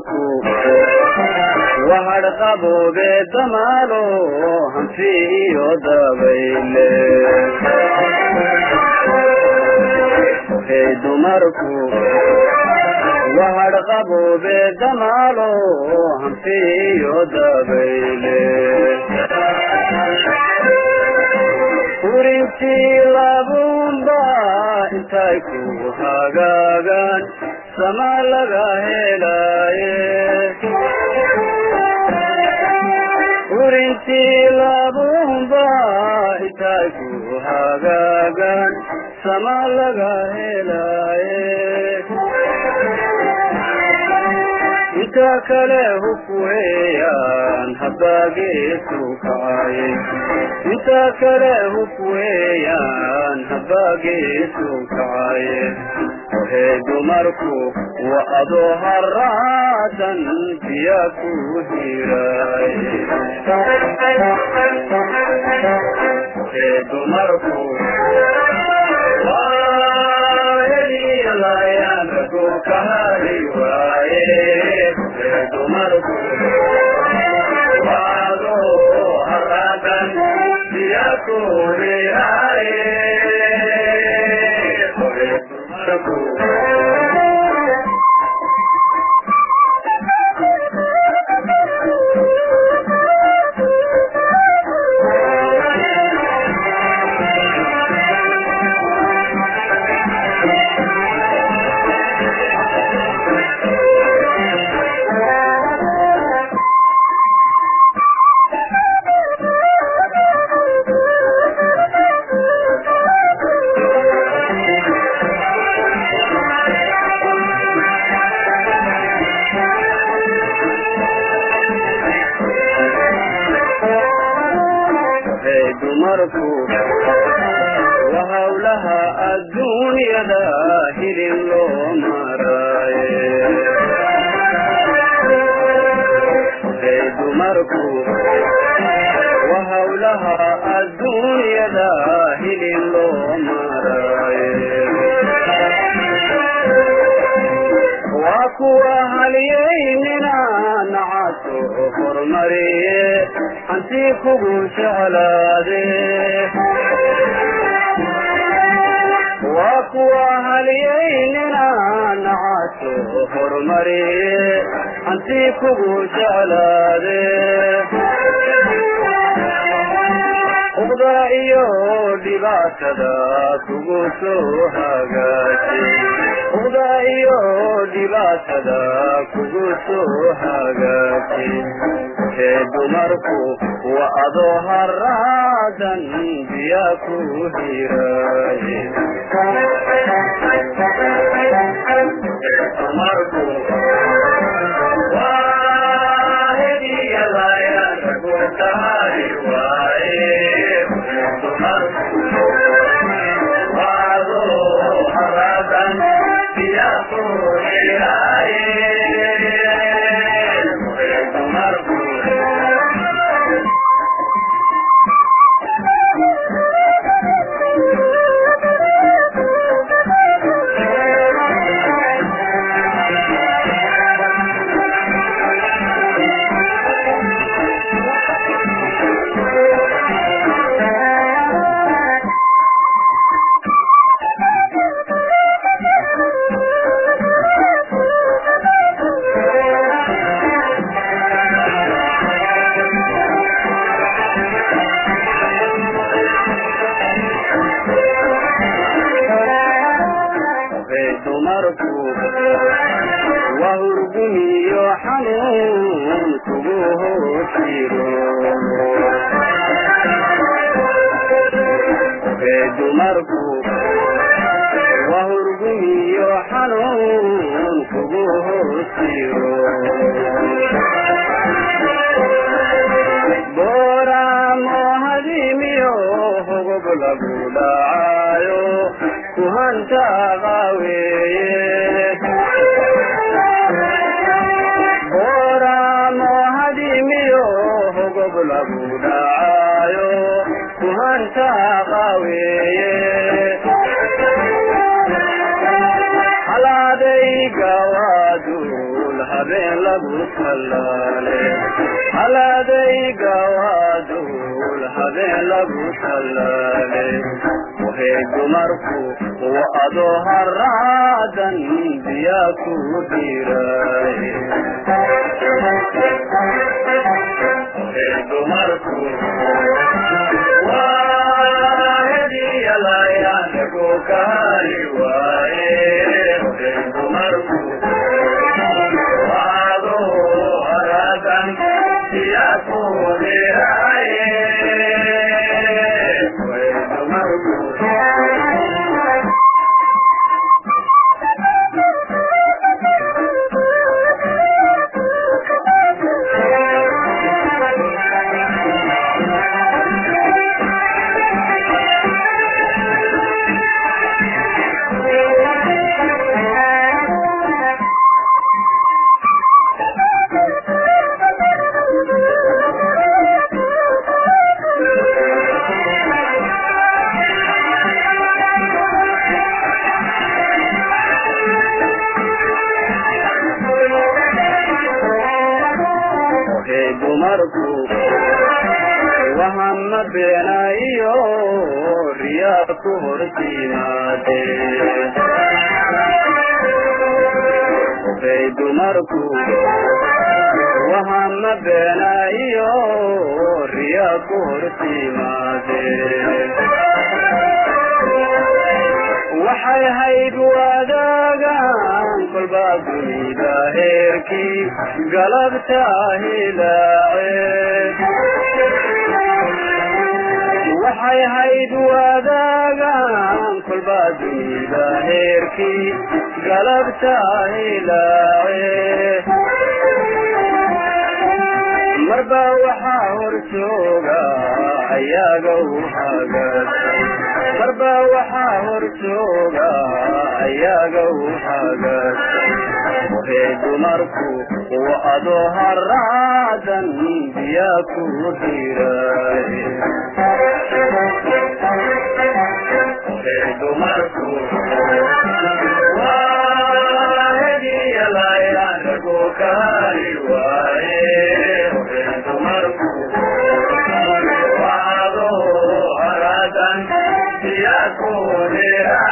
Dumarku wahadh qaboobe damaalo hanfi iyo dabayle. Hey dumarku wahadh qaboobe damaalo hanfi iyo dabayle. Hurintii labunba intay ku hagaagaan sama laga helaaye. Hurintii labunba intay ku hagaagaan sama laga helaaye. Inta kale hufweeyaan habaageesu kacaye. Inta kale hufweeyaan habaageesu kacaye. Waxay dumarku wa adoo haraadan biya ku hiraaye. Waxay dumarku waa heliyalayaan ragu ka hali waaye. Waxay dumarku waa adoo haraadan biya ku hiraaye. Waxay dumarku. Waxay dumarku waa hawlaha adduunyada hilin loo maraaye. Waxay dumarku waa hawlaha adduunyada hilin loo maraaye. Waa kuwa halyeynina nacaso horumariye hanti kugu jeclaade. Waa kuwa halyeynina nacaso horumariye hanti kugu jeclaade. Uqda iyo dhibaatada kugu soo hagaaje. Uqda iyo dhibaatada kugu soo hagaaje. Waxay dumarku waa adoo haraadan biya ku hiraaye. Dumarku waa hediyalayaan ragu ka hari waaye. Dumarku waa adoo haraadan biya ku hiraaye. Dumarku. Waxay dumarku waa hurgumiyo xanuun kugu hoos jiro. Waxay dumarku waa hurgumiyo xanuun kugu hoos jiro. Booramo hadimiyo hogob lagu dhacaayo kuhanta qaaweeye. Booramo hadimiyo hogob lagu dhacaayo kuhanta qaaweeye. Halaadayga waa duul Habeen lagu tallaale haladayga waa duul, habeen lagu tallaale. Waxay dumarku wa adoo haraadan biyaa ku diray. Dumarku waahediyalayaanagu kaali waaye. Dumarku waadoo haraadan biyaa ku diraye. Dumarku. Dumarku wahama beenayo riyaa ku hortimaade. Waxay dumarku wahama beenayo riyaa ku hortimaade. Waxay hayb wadaagaan kolba dunida heerkii galabta hilaace. Waxay hayd wadaagaan kolba dunida heerkii galabta hilaace. Marba waxaa hor jooga ayaga u hagaagsan, marba waxaa hor jooga ayaga u hagaagsan. Waxay dumarku wa adoo haraadan biyaa ku diray. Dumarku waahediyalayaanagu kaali waaye. Dumarku waadoo haraadan biyaa ku diraye.